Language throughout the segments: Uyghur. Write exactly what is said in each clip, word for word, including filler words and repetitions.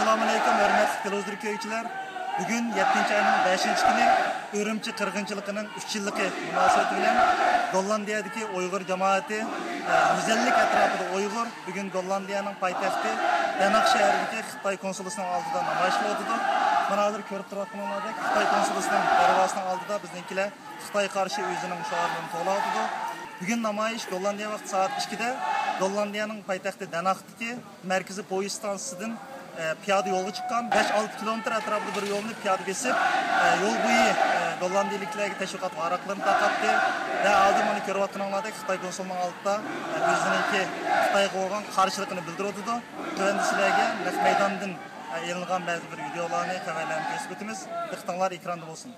ئەسسالامۇئەلەيكۇم، ھۆرمەتلىك تېلېۋىزور كۆرگۈچىلەر! بۈگۈن يەتتىنچى ئاينىڭ بەشىنچى كۈنى، ئۈرۈمچى قىرغىنچىلىقىنىڭ ئۈچ يىللىقى مۇناسىۋىتى بىلەن گوللاندىيەدىكى ئۇيغۇر جامائىتى، ئە، مۇزەللىك ئەتراپىدا ئۇيغۇر بۈگۈن گوللاندىيەنىڭ پايتەختى دەناق شەھىرىدىكى خىتاي كونسۇلىسىنىڭ ئالدىدا نامايىش قىلىۋاتىدۇ. مانا ھازىر كۆرۈپ تۇرۇۋاتقىنىڭلاردەك خىتاي كونسۇلىسىنىڭ دەرۋازىسىنىڭ ئالدىدا بىزنىڭكىلەر خىتايغا قارشى ئۆزىنىڭ شوئارلىرىنى توۋلاۋاتىدۇ. بۈگۈن نامايىش گوللاندىيە ۋاقتى سائەت ئىككىدە گوللاندىيەنىڭ پايتەختى دەناقتىكى مەركىزىي پويىز ستانسىسىدىن، ئە، پىيادە يولغا چىققان. بەش ئالتە كىلومېتىر ئەتراپىدا بىر يولنى پىيادە بېسىپ، ئە، يول بويى، ئە، گوللاندىيىلىكلەرگە تەشۋىقات ۋاراقلىرىنى تارقاتتى. ۋە ھازىر مانا كۆرۈۋاتقىنىڭلاردەك خىتاي كونسۇلىنىڭ ئالدىدا، ئە، ئۆزىنىڭكى خىتايغا بولغان قارشىلىقىنى بىلدۈرۈۋاتىدۇ. تۆۋەندە سىلەرگە نەق مەيداندىن، ئە، ئېلىنغان بەزى بىر ۋىدېئولارنى، خەۋەرلەرنى كۆرسىتىپ ئۆتىمىز. دىققىتىڭلار ئېكراندا بولسۇن.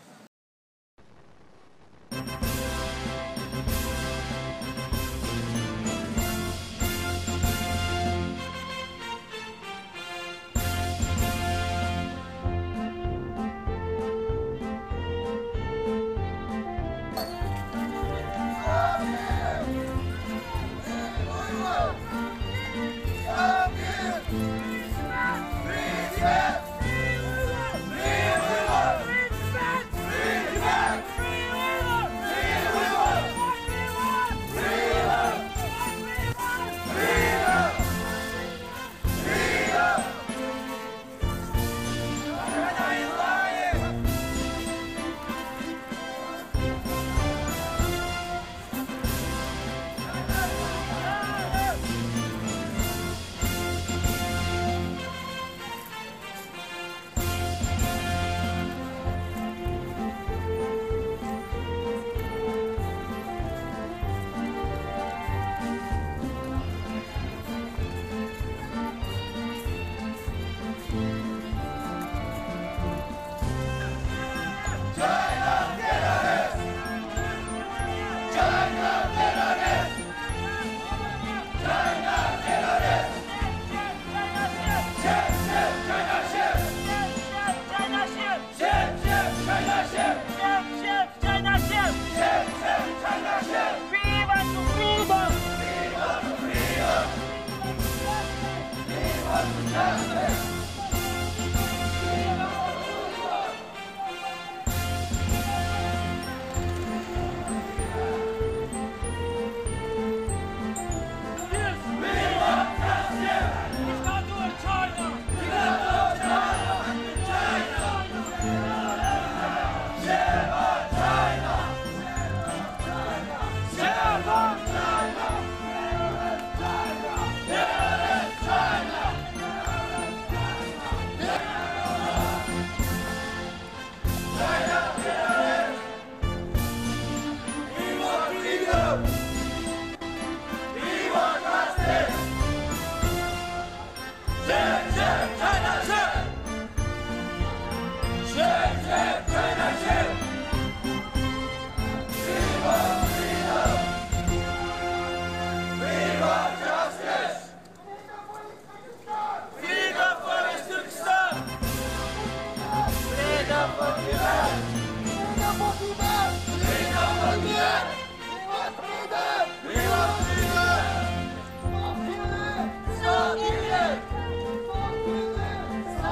Freedom for Uzbekistan! Freedom for Tibet! Freedom for Tibet! Freedom for Tibet! We want freedom! We want freedom! Stop killing! Stop killing! Stop killing!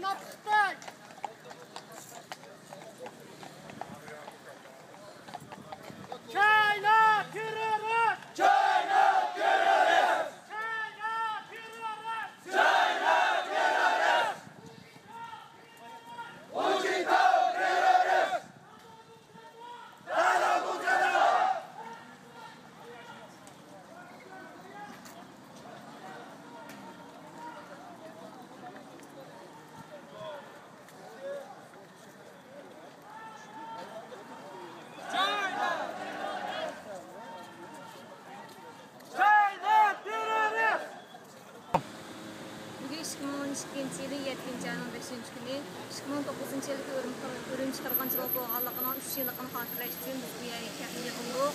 Xitoy! China terrorist! China terrorist! China terrorist! China terrorist! Hu Jintao terrorist! بۈگۈن ئىككى مىڭ ئون ئىككىنچى يىلى يەتتىنچى ئاينىڭ بەشىنچى كۈنى، ئىككى مىڭ توققۇزىنچى يىلدىكى ئۈرۈم-، ئۈرۈمچى قىرغىنچىلىقى بولغانلىقىنىڭ ئۈچ يىللىقىنى خاتىرىلەش ئۈچۈن بىز بۇ يەرگە كە-، يىغىلدۇق.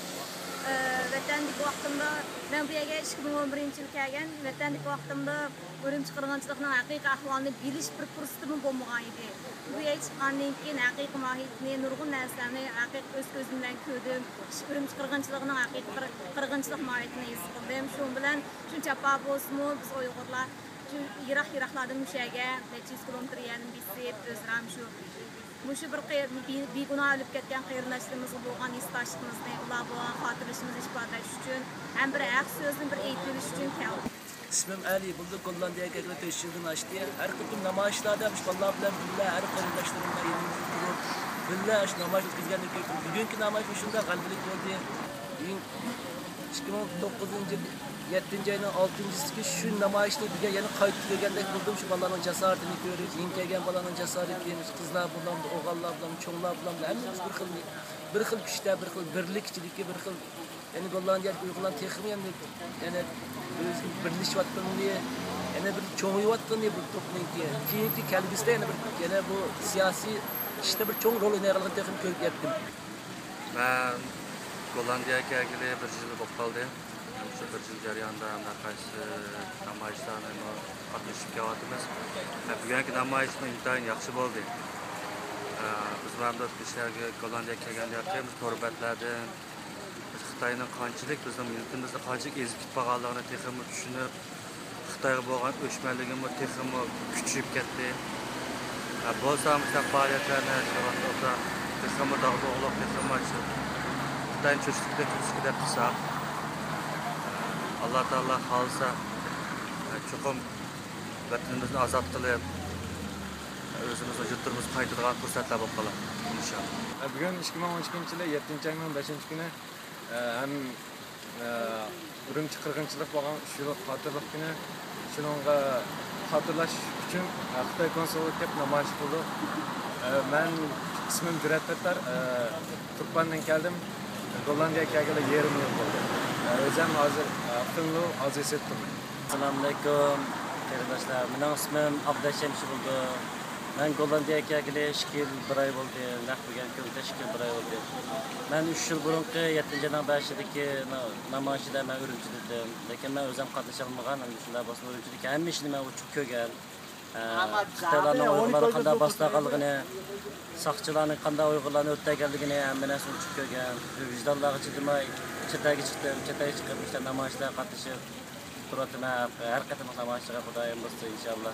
ئە، ۋەتەندىكى ۋاقتىمدا، مەن بۇ يەرگە ئىككى مىڭ ئون بىرىنچى يىلى كەلگەن، ۋەتەندىكى ۋاقتىمدا ئۈرۈمچى قىرغىنچىلىقىنىڭ ھەقىقىي ئەھۋالىنى بىلىش بىر پۇرسىتىممۇ بولمىغان ئىدى. بۇ يەرگە چىققاندىن كېيىن ھەقىقىي ماھىيىتىنى، نۇرغۇن نەرسىلەرنى ھەقىقىي ئۆز كۆزۈم بىلەن كۆردۈم. ئۈرۈمچى قىرغىنچىلىقىنىڭ ھەقىقىي قىر-، قىرغىنچىلىق ماھىيىتىنى ھېس قىلدىم. شۇنىڭ بىلەن شۇنچە جاپا بولسىمۇ، بىز ئۇيغۇرلار شۇ يىراق-يىراقلاردىن مۇشۇ يەرگە نەچچە يۈز كىلومېتىر يەردىن بېسىپ، ئۆزرە مۇشۇ، مۇشۇ بىر قېر-، بى-، بىگۇناھ ئۆلۈپ كەتكەن قېرىنداشلىرىمىزغا بولغان ھېسداشلىقىمىزنى، ئۇلارغا بولغان خاتىرىلىشىمىزنى ئىپادىلەش ئۈچۈن ھەم بىر ھەق سۆزنى بىر ئېيتىۋېلىش ئۈچۈن كەلدۇق. ئىسمىم ئەلى، بۇلتۇر گوللاندىيەگە كەلگىلى تۆت يىلدىن ئاشتى. ھەر قېتىم نامايىشلاردا مۇشۇ بالىلار بىلەن بىللە، ھەر قېرىنداشلىرىم بىلەن يېنىمىزدا تۇرۇپ، بىللە ئاشۇ نامايىش ئۆتكۈزگەنلىكى، بۈگۈنكى نامايىش مۇشۇنداق غەلىبىلىك بولدى. كېيىن ئىككى مىڭ توققۇزىنچى يىل يەتتىنچى ئاينىڭ ئالتىنچىسىدىكى شۇ نامايىشنى بۈگۈن يەنە قايتا كۆرگەندەك بولدۇم. شۇ بالىلارنىڭ جاسارىتىنى كۆرۈپ، يېڭى كەلگەن بالىلارنىڭ جاسارىتى، قىزلار بىلەن، ئوغۇللار بىلەن، چوڭلار بىلەن ھەممىمىز بىر خىل، بىر خىل كۈچتە، بىر خىل بىرلىك ئىچىدىكى بىر خىل، يەنى گوللاندىيەدىكى ئۇيغۇرلار تېخىمۇ يەنە، يەنە ئۆزىنى بىرلىشىۋاتقىنىنى، يەنە بىر چوڭىيىۋاتقىنىنى بۇ توپنىڭكى كېيىنكى كەلگۈسىدە يەنە بىر، يەنە بۇ سىياسىي ئىشتا بىر چوڭ رول ئوينايدىغانلىقىنى تېخىمۇ كۆرۈپ يەتتىم. مەن گوللاندىيەگە كەلگىلى بىر يىل بولۇپ قالدى. شۇ بىر يىل جەريانىدا ھەر قايسى نامايىشلارنىمۇ قاتنىشىپ كېلىۋاتىمىز. ۋە بۈگۈنكى نامايىشمۇ ئىنتايىن ياخشى بولدى. ئە، بىز مەمدۇت بۇ شەھەرگە، گوللاندىيەگە كەلگەندىن كېيىن بىز تور بەتلەردىن بىز خىتاينىڭ قانچىلىك بىزنىڭ مىللىتىمىزنى قانچىلىك ئېزىپ كېتىپ قالغانلىقىنى تېخىمۇ چۈشىنىپ، خىتايغا بولغان ئۆچمەنلىكىمۇ تېخىمۇ كۈچىيىپ كەتتى. ھە، بولسا مۇشۇنداق پائالىيەتلەرنى شۇ ۋاقىتتا تېخىمۇ داغدۇغىلىق، تېخىمۇ شۇ خىتاينى چۆچۈتكۈدەك، چۆچۈتكۈدەك قىلساق، ئاللا تائالا خالىسا، چوقۇم ۋەتىنىمىزنى ئازاد قىلىپ، ئۆزىمىزنىڭ يۇرتىمىزغا قايتىدىغان پۇرسەتلەر بولۇپ قالار، ئىنشاللا. بۈگۈن ئىككى مىڭ ئون ئىككىنچى يىلى يەتتىنچى ئاينىڭ بەشىنچى كۈنى، ھەم ئۈرۈمچى قىرغىنچىلىق بولغان ئۈچ يىللىق خاتىرىلىك كۈنى، شۇنىڭغا خاتىرىلەش ئۈچۈن خىتاي كونسۇللۇقىغا كېلىپ نامايىش قىلدۇق. مەن، ئىسمىم جۈرئەت تاتار، تۇرپاندىن كەلدىم. گوللاندىيەگە كەلگىلى يېرىم يىل بولدى. ئۆزۈم ھازىر فېنلو ئازىيەسىدە تۇرىمەن. ئەسسالامۇئەلەيكۇم، قېرىنداشلار. مېنىڭ ئىسمىم ئابدۇللا شەمشى بولىدۇ. مەن گوللاندىيەگە كەلگىلى ئىككى يىل بىر ئاي بولدى. نەق بۈگۈنكى كۈندە ئىككى يىل بىر ئاي بولدى. مەن ئۈچ يىل بۇرۇنقى يەتتىنچى ئاينىڭ بەشىدىكى نا-، نامايىشىدا مەن ئۈرۈمچىدە ئىدىم. لېكىن مەن ئۆزۈم قاتنىشالمىغان. ئەمدى شۇنداق بولسىمۇ ئۈرۈمچىدىكى ھەممە ئىشنى مەن ئوچۇق كۆرگەن. ئە، خىتايلارنىڭ ئۇيغۇرلارنى قانداق باستۇرغانلىقىنى، ساقچىلارنىڭ قانداق ئۇيغۇرلارنى ئۆلتۈرگەنلىكىنى ھەممە نەرسىنى ئوچۇق كۆرگەن. ۋىجدانلارغا چىدىماي چەت ئەلگە چىقتىم. چەت ئەلگە چىقىپ مۇشۇنداق نامايىشلارغا قاتنىشىپ تۇرۇۋاتىمەن. ھەر قېتىملىق نامايىشلارغا خۇدايىم بۇيرۇسا ئىنشاللا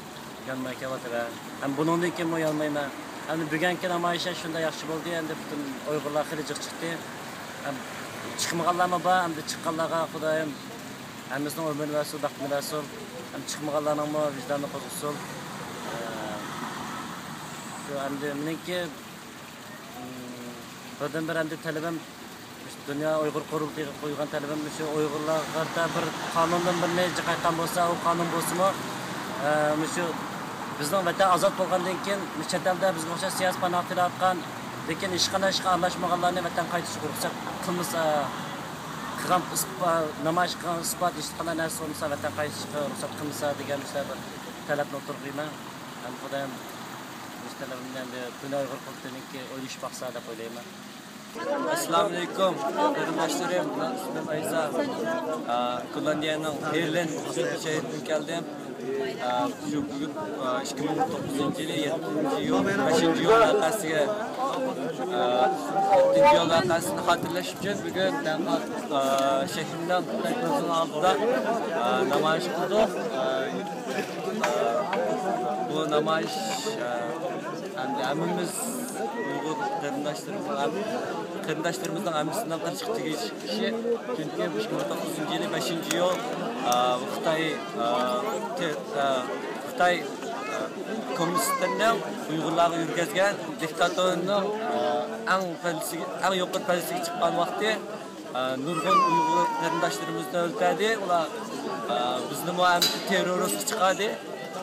يانماي كېلىۋاتىمەن. ھەم بۇنىڭدىن كېيىنمۇ يانمايمەن. ئەمدى بۈگۈنكى نامايىش شۇنداق ياخشى بولدى. ئەمدى پۈتۈن ئۇيغۇرلار خېلى جىق چىقتى. ھەم چىقمىغانلارمۇ بار. ئەمدى چىققانلارغا خۇدايىم ھەممىسىنىڭ ئۆمرىنى بەرسۇن، بەختىنى بەرسۇن. ھەم چىقمىغانلارنىڭمۇ ۋىجدانىنى قوزغىسۇن. ئە، شۇ ئەمدى مېنىڭكى، ئىم، بىردىنبىر ئەمدى تەلىپىم، مۇشۇ دۇنيا ئۇيغۇر قۇرۇلتىيىغا قويغان تەلىپىم مۇشۇ ئۇيغۇرلارغا قارىتا بىر قانۇندىن بىرنى چىقارتقان بولسا، ئۇ قانۇن بولسىمۇ، ئە، مۇشۇ بىزنىڭ ۋەتەن ئازاد بولغاندىن كېيىن، مۇشۇ چەت ئەلدە بىزگە ئوخشاش سىياسىي پاناھ تىلەۋاتقان، لېكىن ھېچقانداق ئىشقا ئارىلاشمىغانلارنى ۋەتەن قايتىشقا رۇخسەت قىلمىسا، قىلغان ئىسپا-، نامايىش قىلغان ئىسپات ھېچقانداق نەرسە بولمىسا، ۋەتەن قايتىشقا رۇخسەت قىلمىسا دېگەن مۇشۇنداق بىر تەلەپنى ئوتتۇرىغا قويىمەن. ھەم خۇدايىم مۇشۇ تەلىپىمنى ئەمدى دۇنيا ئۇيغۇر قۇرۇلتىيىنىڭكى ئويلىشىپ باقسا دەپ ئويلايمەن. ئەسسالامۇئەلەيكۇم، قېرىنداشلىرىم. مېنىڭ ئىسمىم ئەيسا. ئا، گوللاندىيەنىڭ ھېرلېن شەھىرىدىن كەلدىم. ئا، شۇ بۈگۈن، ئا، ئىككى مىڭ توققۇزىنچى يىلى يەتتىنچى ئىيۇل، بەشىنچى ئىيۇل ۋەقەسىگە، ئا، يەتتىنچى ئىيۇل ۋەقەسىنى خاتىرىلەش ئۈچۈن بۈگۈن دەڭقا، ئا، شەھىرىنىڭ ئالدىدا، ئا، نامايىش قىلدۇق. ئا، ئا، بۇ نامايىش، ئە، ئەمدى ھەممىمىز ئۇيغۇر قېرىنداشلىرىمىز، ھەم-، قېرىنداشلىرىمىزنىڭ ھەممىسىنىڭ قىلىشقا تېگىشلىك ئىشى. چۈنكى ئىككى مىڭ توققۇزىنچى يىلى بەشىنچى ئىيۇل، ئە، خىتاي، ئە، تې-، ئە، خىتاي، ئە، كوممۇنىستلىرىنىڭ ئۇيغۇرلارغا يۈرگۈزگەن دىكتاتورىنىڭ، ئە، ئەڭ پەللىسىگە، ئەڭ يۇقىرى پەللىسىگە چىققان ۋاقتى. ئە، نۇرغۇن ئۇيغۇر قېرىنداشلىرىمىزنى ئۆلتۈردى. ئۇلار، ئە، بىزنىمۇ ئەمدى تېررورىستقا چىقاردى.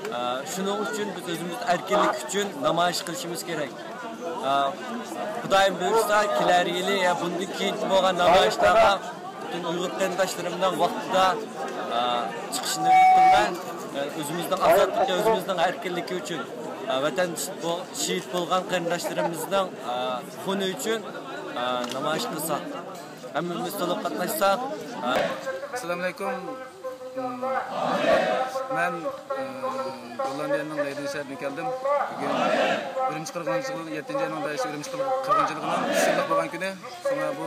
ئە، شۇنىڭ ئۈچۈن بىز ئۆزىمىز ئەركىنلىك ئۈچۈن نامايىش قىلىشىمىز كېرەك. ئە، خۇدايىم بۇيرۇسا، كېلەر يىلى يا بۇندىن كېيىنكى بولغان نامايىشلارغا پۈتۈن ئۇيغۇر قېرىنداشلىرىمنىڭ ۋاقتىدا، ئە، چىقىشىنى ئۈمىد قىلىمەن. ئە، ئۆزىمىزنىڭ ئازادلىقى، ئۆزىمىزنىڭ ئەركىنلىكى ئۈچۈن، ئە، ۋەتەن بو-، شېھىت بولغان قېرىنداشلىرىمىزنىڭ، ئە، خۇنى ئۈچۈن، ئە، نامايىش قىلساق. ھەممىمىز تولۇق قاتناشساق. ئەسسالامۇئەلەيكۇم. مەن، ئى، گوللاندىيەنىڭ لەيدېن شەھىرىدىن كەلدىم. بۈگۈن ئۈرۈمچى قىرغىنچىلىقى، يەتتىنچى ئاينىڭ بەشى ئۈرۈمچى قىرغىنچىلىقىنىڭ ئۈچ يىللىق بولغان كۈنى. شۇڭا بۇ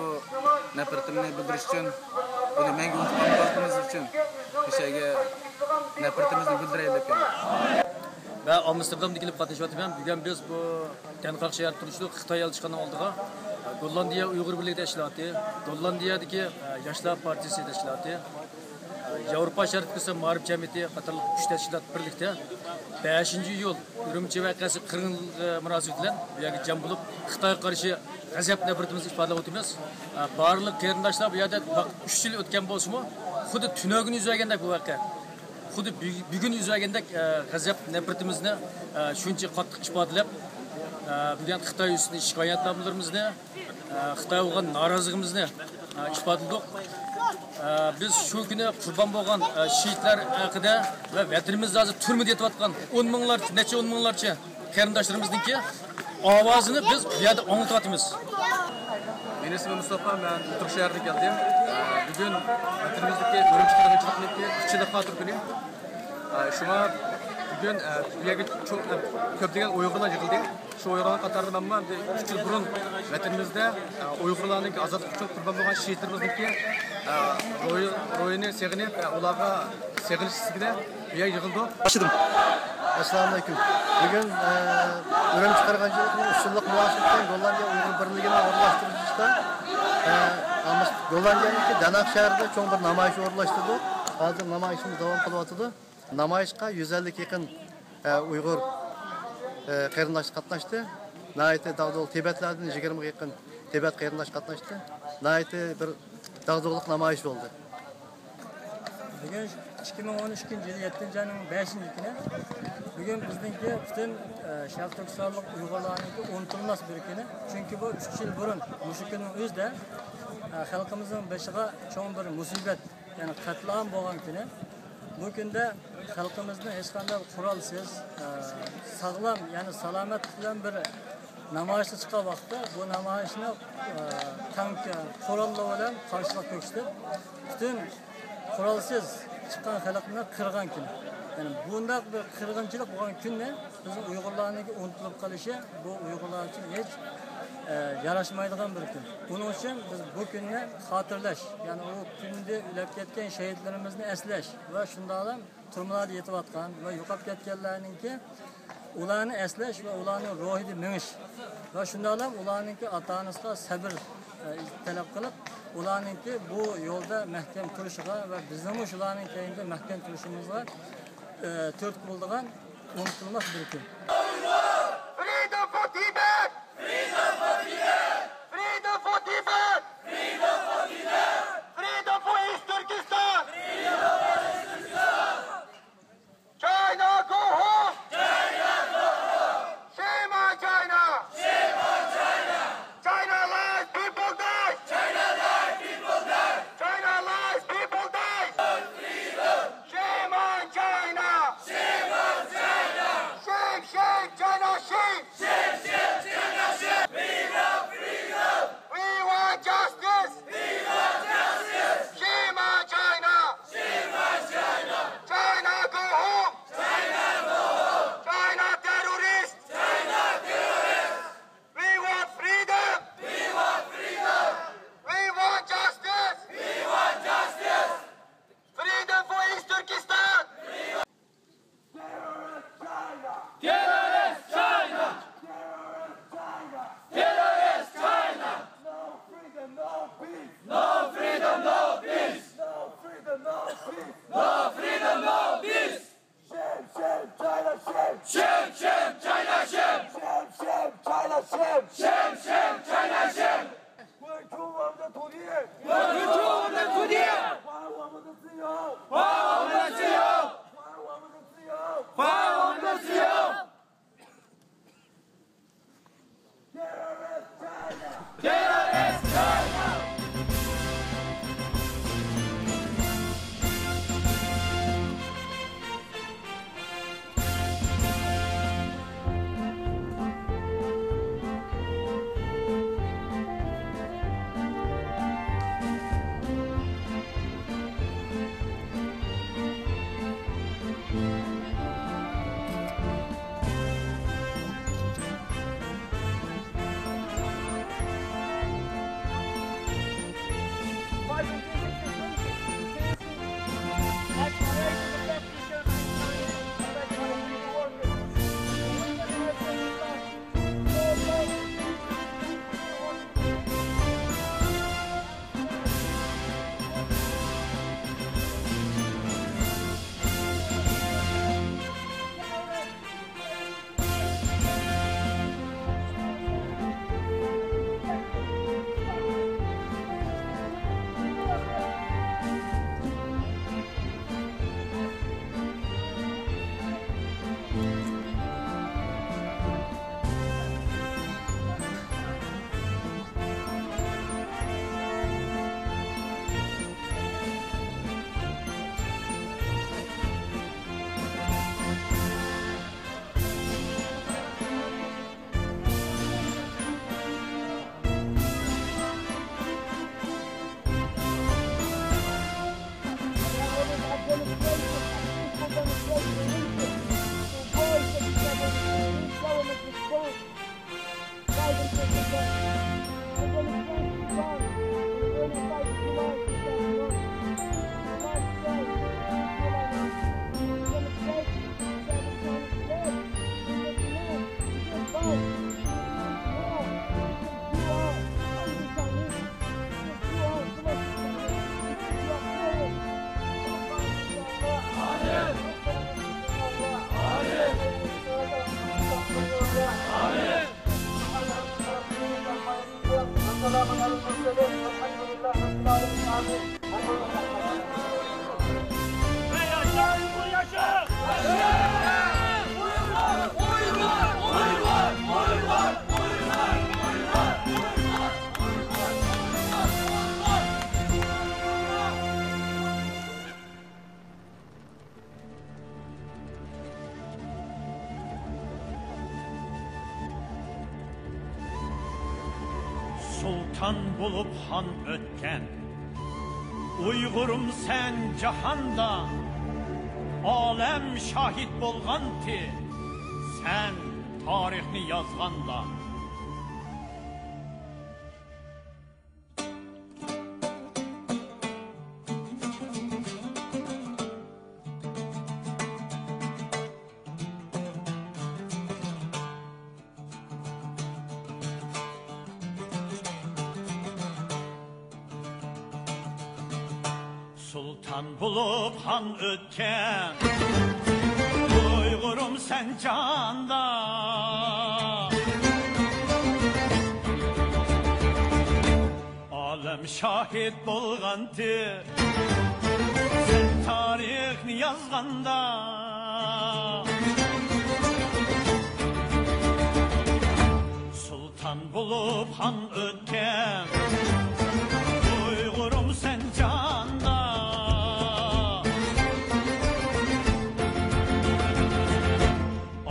نەپرىتىمنى بىلدۈرۈش ئۈچۈن، بۇنى مەڭگۈ ئۇنتۇپ قالماسلىقىمىز ئۈچۈن مۇشۇ يەرگە نەپرىتىمىزنى بىلدۈرەيلى دەپ كەلدىم. مەن ئامستېردامدىن كېلىپ قاتنىشىۋاتىمەن. بۈگۈن بىز بۇ دەنخاق شەھەر تۇرۇشلۇق خىتاي ئەلچىخانىنىڭ ئالدىغا گوللاندىيە ئۇيغۇر بىرلىكى تەشكىلاتى، گوللاندىيەدىكى ياشلار پارتىيىسى تەشكىلاتى، ياۋروپا شەرقىي تۈركىستان مائارىپ جەمئىيىتى قاتارلىق ئۈچ تەشكىلات بىرلىكتە بەشىنچى ئىيۇل ئۈرۈمچى ۋەقەسى قىرىق يىل مۇناسىۋىتى بىلەن بۇ يەرگە جەم بولۇپ، خىتايغا قارشى غەزەپ نەپرىتىمىزنى ئىپادىلەپ ئولتۇرىمىز. بارلىق قېرىنداشلار بۇ يەردە ۋاقىت ئۈچ يىل ئۆتكەن بولسىمۇ، خۇددى تۈنۈگۈن يۈز بەرگەندەك بۇ ۋەقە. خۇددى بۈ-، بۈگۈن يۈز بەرگەندەك، ئە، غەزەپ، نەپرىتىمىزنى، ئە، شۇنچە قاتتىق ئىپادىلەپ، ئە، بۈگۈن خىتاي ئۈستىدىن شىكايەتنامىلىرىمىزنى، ئە، خىتايغا بولغان نارازىلىقىمىزنى، ئە، ئىپادىلىدۇق. ئە، بىز شۇ كۈنى قۇربان بولغان، ئە، شېھىتلەر ھەققىدە ۋە ۋەتىنىمىزدە ھازىر تۈرمىدە يېتىۋاتقان ئون مىڭلارچە، نەچچە ئون مىڭلارچە قېرىنداشلىرىمىزنىڭكى ئاۋازىنى بىز بۇ يەردە ئاڭلىتىۋاتىمىز. مېنىڭ ئىسمىم مۇستاپا، مەن ئوتتۇرا شەھەردىن كەلدىم. ئە، بۈگۈن ۋەتىنىمىزدىكى ئۈرۈمچى قىرغىنچىلىقىنىڭكى ئۈچ يىللىق خاتىرە كۈنى. ئە، شۇڭا بۈگۈن، ئە، بۇ يەرگە چوڭ، ئە، كۆپلىگەن ئۇيغۇرلار يىغىلدى. شۇ ئۇيغۇرلارنىڭ قاتارىدا مەنمۇ ئەمدى ئۈچ يىل بۇرۇن ۋەتىنىمىزدە، ئە، ئۇيغۇرلارنىڭكى ئازادلىق ئۈچۈن قۇربان بولغان شېھىتلىرىمىزنىڭكى، ئە، روھى-، روھىنى سېغىنىپ، ئە، ئۇلارغا سېغىنىش ئىستىكىدە بۇ يەرگە يىغىلدۇق. باشلىدىم. ئەسسالامۇئەلەيكۇم. بۈگۈن، ئە، ئۈرۈمچى قىرغىنچىلىقىنىڭ ئۈچ يىللىق مۇناسىۋىتى بىلەن گوللاندىيە ئۇيغۇر بىرلىكىنىڭ ئورۇنلاشتۇرۇشىدا، ئە، ئامېس-، گوللاندىيەنىڭكى دەنھاق شەھىرىدە چوڭ بىر نامايىش ئورۇنلاشتۇردۇق. ھازىر نامايىشىمىز داۋام قىلىۋاتىدۇ. نامايىشقا يۈز ئەللىككە يېقىن، ئە، ئۇيغۇر، ئە، قېرىنداش قاتناشتى. ناھايىتى داغدۇغىلىق، تىبەتلەردىن يىگىرمىگە يېقىن تىبەت قېرىنداش قاتناشتى. ناھايىتى بىر داغدۇغىلىق نامايىش بولدى. بۈگۈن ئىككى مىڭ ئون ئۈچىنچى يىل يەتتىنچى ئاينىڭ بەشىنچى كۈنى. بۈگۈن بىزنىڭكى پۈتۈن، ئە، شەرقىي تۈركىستانلىق ئۇيغۇرلارنىڭكى ئۇنتۇلماس بىر كۈنى. چۈنكى بۇ ئۈچ يىل بۇرۇن مۇشۇ كۈننىڭ ئۆزىدە، ئە، خەلقىمىزنىڭ بېشىغا چوڭ بىر مۇسىبەت، يەنى قەتلىئام بولغان كۈنى. بۇ كۈندە خەلقىمىزنى ھېچقانداق قورالسىز، ئە، ساغلام، يەنى سالامەتلىك بىلەن بىر نامايىشقا چىققان ۋاقىتتا، بۇ نامايىشنى، ئە، تانك، قوراللار بىلەن قارشىلىق كۆرسىتىپ، پۈتۈن قورالسىز چىققان خەلقنى قىرغان كۈنى. يەنى بۇنداق بىر قىرغىنچىلىق بولغان كۈننى بىزنىڭ ئۇيغۇرلارنىڭكى ئۇنتۇلۇپ قېلىشى، بۇ ئۇيغۇرلار ئۈچۈن ھېچ، ئە، ياراشمايدىغان بىر كۈن. بۇنىڭ ئۈچۈن بىز بۇ كۈننى خاتىرىلەش، يەنى ئۇ كۈندە ئۆلۈپ كەتكەن شېھىتلىرىمىزنى ئەسلەش ۋە شۇنداقلا تۈرمىلەردە يېتىۋاتقان ۋە يوقاپ كەتكەنلەرنىڭكى ئۇلارنى ئەسلەش ۋە ئۇلارنىڭ روھىدا مېڭىش ۋە شۇنداقلا ئۇلارنىڭكى ئاتا-ئانىسىغا سەبىر، ئە، تەلەپ قىلىپ، ئۇلارنىڭكى بۇ يولدا مەھكەم تۇرۇشىغا ۋە بىزنىڭمۇ شۇلارنىڭ كەينىدە مەھكەم تۇرۇشىمىزغا، ئە، تۈرتكە بولىدىغان ئۇنتۇلماس بىر كۈن. Freedom for Tibet! Freedom for Tibet! Freedom for Tibet! Freedom for East Turkestan! China go home! Shame on China! China lies, people die! China lies, people die! Shame on China! Shame on China! Shame, shame! سۇلتان بولۇپ خان ئۆتكەن، ئۇيغۇرۇم سەن جاھاندا، ئالەم شاھىت بولغانتى، سەن تارىخنى يازغاندا. سۇلتان بولۇپ خان ئۆتكەن، ئۇيغۇرۇم سەن جاندا. ئالەم شاھىت بولغانتى، سەن تارىخنى يازغاندا. سۇلتان بولۇپ خان ئۆتكەن، ئۇيغۇرۇم سەن جاندا.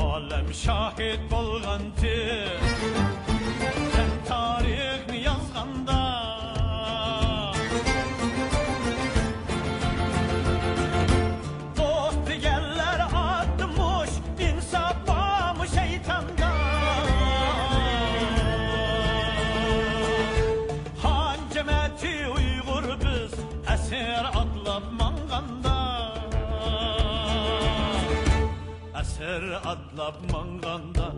ئالەم شاھىت بولغانتى، سەن تارىخنى يازغاندا. دوست دېگەنلەر ئاتمىش، ئىنساپ بارمۇ شەيتاندا؟ خان جەمەتى ئۇيغۇر بىز، ئەسىر ئاتلاپ ماڭغاندا. ئەسىر ئاتلاپ ماڭغاندا،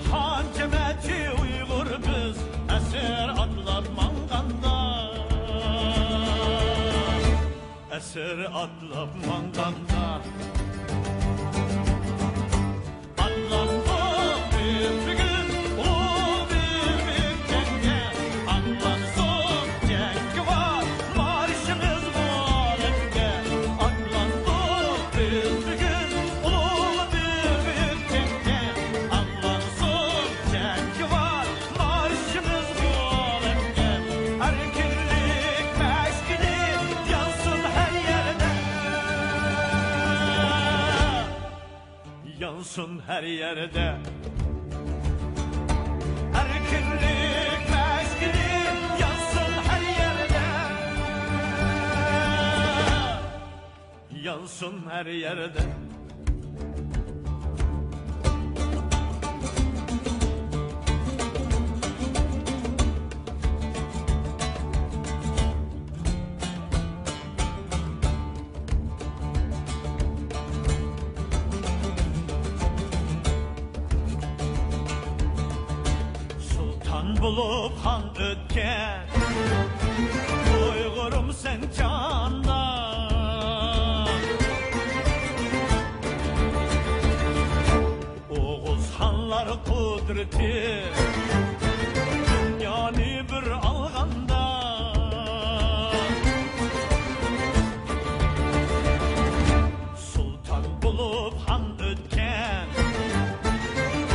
خان جەمەتى ئۇيغۇر بىز، ئەسىر ئاتلاپ ماڭغاندا، ئەسىر ئاتلاپ ماڭغاندا. ئاتلاندۇق بىز بۈگۈن ئۇلۇغ بىر ئۆتكەنگە، ئاتلانسۇن جەڭگىۋار مارشىمىز بۇ ئالەمگە. ئاتلاندۇق بىز بۈگۈن ئۇلۇغ بىر ئۆتكەنگە، ئاتلانسۇن جەڭگىۋار مارشىمىز بۇ ئالەمگە. ئەركىنلىك مەشئىلى يانسۇن ھەر يەردە. يانسۇن ھەر يەردە. ئەركىنلىك مەشئىلى يانسۇن ھەر يەردە. يانسۇن ھەر يەردە. سۇلتان بولۇپ خان ئۆتكەن، ئۇيغۇرۇم سەن جاندا. ئوغۇز خانلار قۇدرىتى دۇنيانى بىر ئالغاندا، سۇلتان بولۇپ خان ئۆتكەن،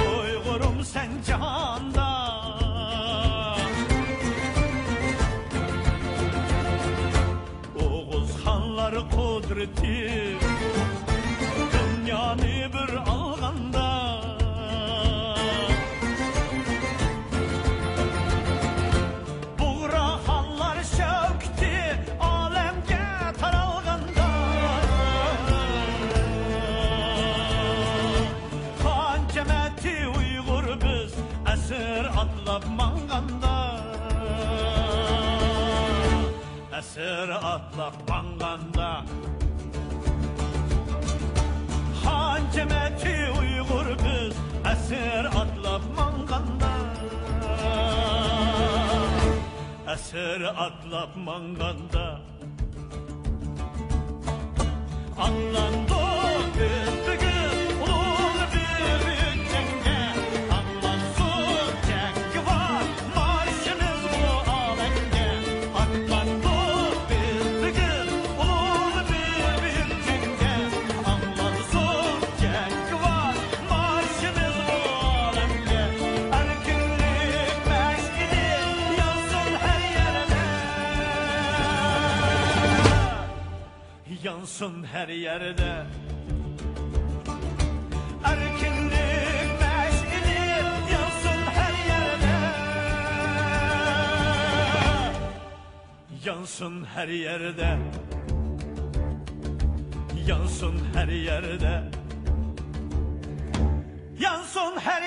ئۇيغۇرۇم سەن جاندا. ئوغۇز خانلار قۇدرىتى دۇنيانى بىر ئالغاندا، بۇغرا خانلار شەۋكىتى ئالەمگە تارالغاندا، خان جەمەتى ئۇيغۇر ئەسىر ئاتلاپ ماڭغاندا، ئاتلاندۇق بىز بۈگۈن ئۇلۇغ بىر جەڭگە. ئاڭلانسۇن جەڭگىۋار مارشىمىز بۇ ئالەمگە. ئاتلاندۇق بىز بۈگۈن ئۇلۇغ بىر جەڭگە. ئاڭلانسۇن جەڭگىۋار مارشىمىز ئالەمگە، ئەركىنلىك مەشئىلى يانسۇن ھەر يەردە. يانسۇن ھەر يەردە. ئەركىنلىك مەشئىلى يانسۇن ھەر يەردە. يانسۇن ھەر يەردە، يانسۇن ھەر يەردە، يانسۇن ھەر